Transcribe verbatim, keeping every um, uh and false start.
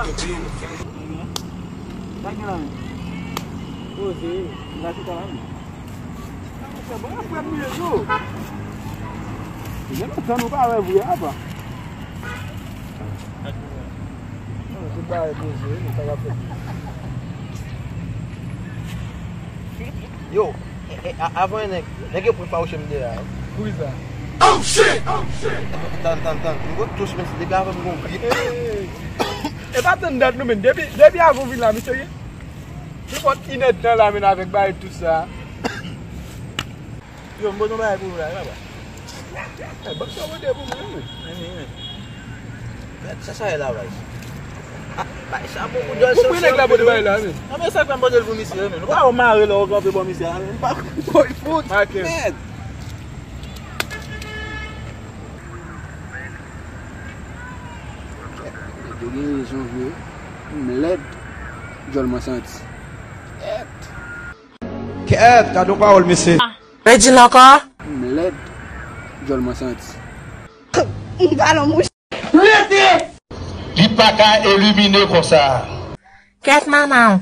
Sa gen la menm? Poze, m pa chita la menm. Sa bon, apre m ye yo. Gen lontan nou pa wè vre, apa. Non, se pa poze, nou pa ka fè. Yo, e, e, a- avan nèg, nèg yo pran fawouche m deyò a. Poukisa? Tann, tann, tann. M gon tous, men se depi avan m gon gri. E pa tann dat non, men depi, depi avan w vin la, misye gen. Nenpòt inèdtan la, men avèk bagay tout sa. Yo, m poze yon bagay pou ou la, papa. Ay, bank sa pote pou mwen, men. Men, men, men. Sa, sa e la, baz. Ah, bay sa bon pou djòl. Pou nèg la pote bagay la, men. Non, men sa k fè m poze l pou misye, men. Ou pa wè w mare lè w kanpe bò misye a, men. M pa konn fout. Mèd. Yo gen rezon vre. M lèd. Djòl mwen santi. Kèt, gade yon pawòl, mesye. Redi l ankò. M lèd. Djòl mwen santi. M pa nan mouch. Rete! Li pa ka elimine konsa. Kèt manman w.